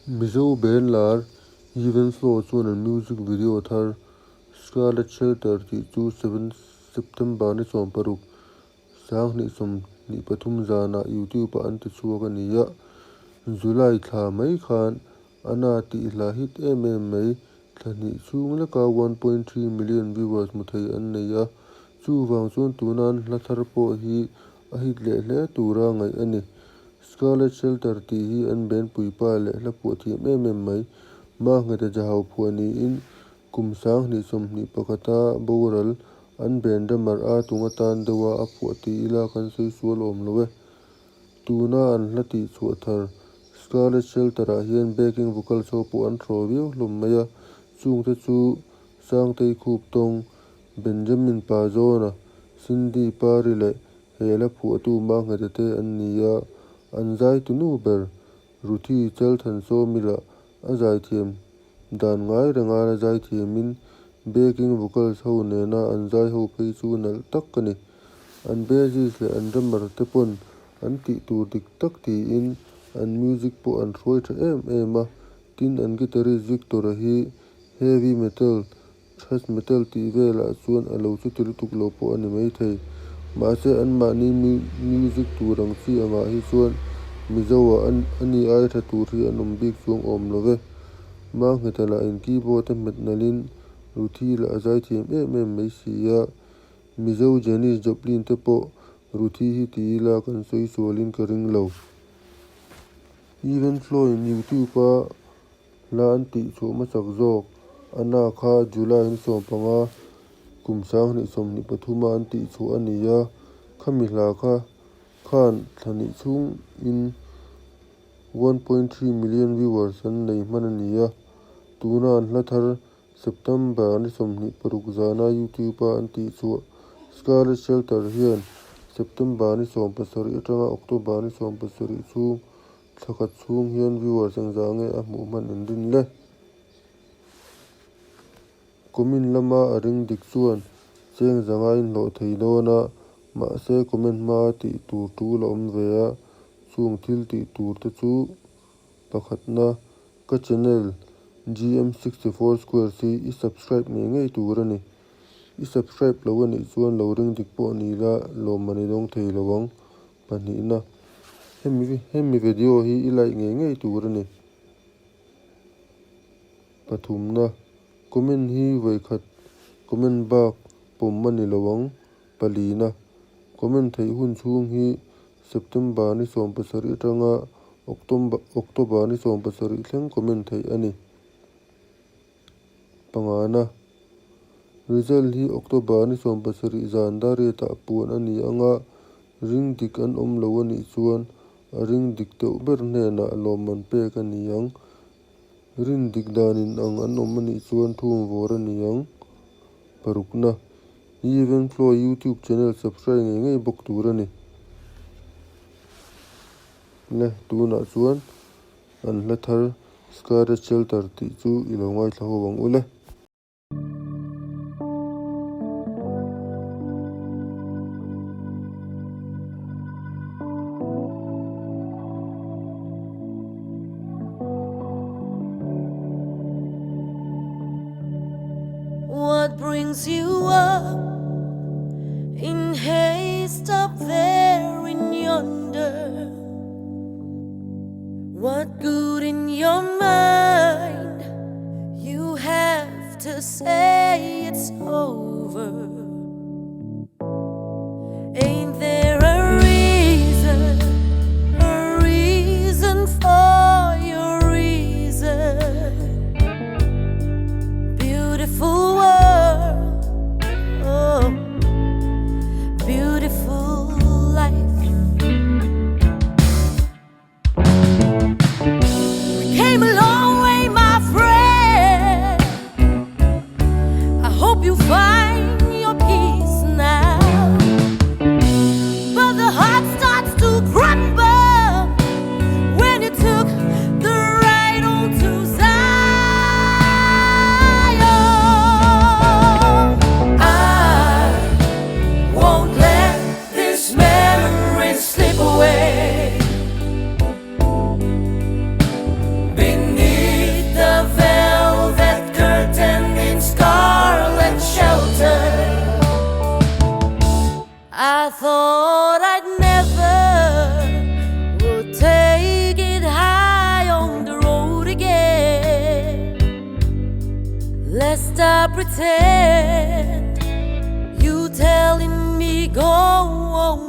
Mizo band lar Even Flow chuan an music video thar Scarlet Shelter tih chu seven September ni 16, 2023 zanah YouTube ah an ti chhuak a ni a. July thla mai khan Ana tih hla hit em em mai, thla hnih chhung leka 1.3 million viewers hmu thei an nei a. Chuvang chuan tuna an hla thar pawh hi a hit leh hle tura ngaih a ni. Scarlet Shelter tih hi an band puipa leh hla phuah thiam em em mai. Mangheta Jahau phuah niin kum 2021 a boral an band drummer a tung atan deuha a phuah ti ila kan sawi sual awm lo e. Tuna an hla tih chhuah thar Scarlet Shelter ah hian backing vocals ho pawh an hraw viau hlawm mai a, chungte chu Sangtei Khup Tawng, Benjamin Pazawna, Cindy Pari leh he hla phuahtu Mangheta te an ni a, an zaitu nu ber Ruthi Chalthansawmi lah a zaithiam dan ngai renga la zaithiamin backing vocals ho nena an zai ho phei chu nalh tak a ni. An bassist leh an drummer te pawn an tih tur dik tak tiin an music pawh an hruai tha em em a, tin an guitarist Victor-a hi heavy metal Thrash metal tih velah chuan a lo chuti lutuk lo pawh a ni maithei. Mahse anmahni music tur ang chi angah hi chuan Mizo-ah a ni ai tha tur hi an awm bik chuang awm lo ve. Mangheta lah in keyboard a hmet nalhin Ruthi lah a zaithiam em em mai si a. Mizo Janis Joplin te pawh Ruthi hi ti ila kan sawi sualin ka ring lo. Even Flow-in YouTube-a Hla an tih chhuah hmasak zawk a na kha July ni 15 kum 2023 a an tih chhuah a ni a, khami hla kha khan thla hnih chhungin 1.3 million viewers an nei hman a ni a, tuna an hla thar September ni 26 zana YouTube a an tih chhuah Scarlet Shelter hian September ni 17 atanga October ni 17 chhung Thla khat chhung hian viewers engzah nge a hmuh hman in rin le? Comment lama a ring dik chuan cheng zanga in hlawh thei dawn a, mahse comment hma tih tur tul a awm ve a, chung thil tih tur te chu pakhatna ka channel GM64 Squares hi i subscribe ngei ngei tur a ni. I subscribe lo a nih chuan lo ring dik pawh ni la lawmman i dawng thei lo ang. Pahnihna, hemi hemi video hi i like ngei ngei tur a ni. Pathumna, comment hi vawikhat comment bak pawm a ni lo ang. Palina, comment theih hun chhung hi September ni 17 atanga October ni 17 thleng comment theih a ni. Pangana, Result hi October ni 17 zan dariatah puan a ni ang a, ring dik an awm lo a nih chuan a ring dik deuh ber hnenah lawmman pek a ni ang. Rin dik danin ang an awm a nih chuan thum vawr a ni ang. Parukna, Even Flow YouTube channel subscribe ngei ngei bawk tur a ni. Le, tunah chuan an hla thar Scarlet Shelter tih chu i lo ngaithla ho ang u le. What brings you up in haste up there in yonder? What good in your mind you have to say it's over? Ain't there a reason, a reason for your reason? Beautiful world, oh, beautiful life. We came a long way, my friend. I hope you find your Must I pretend? You telling me go away.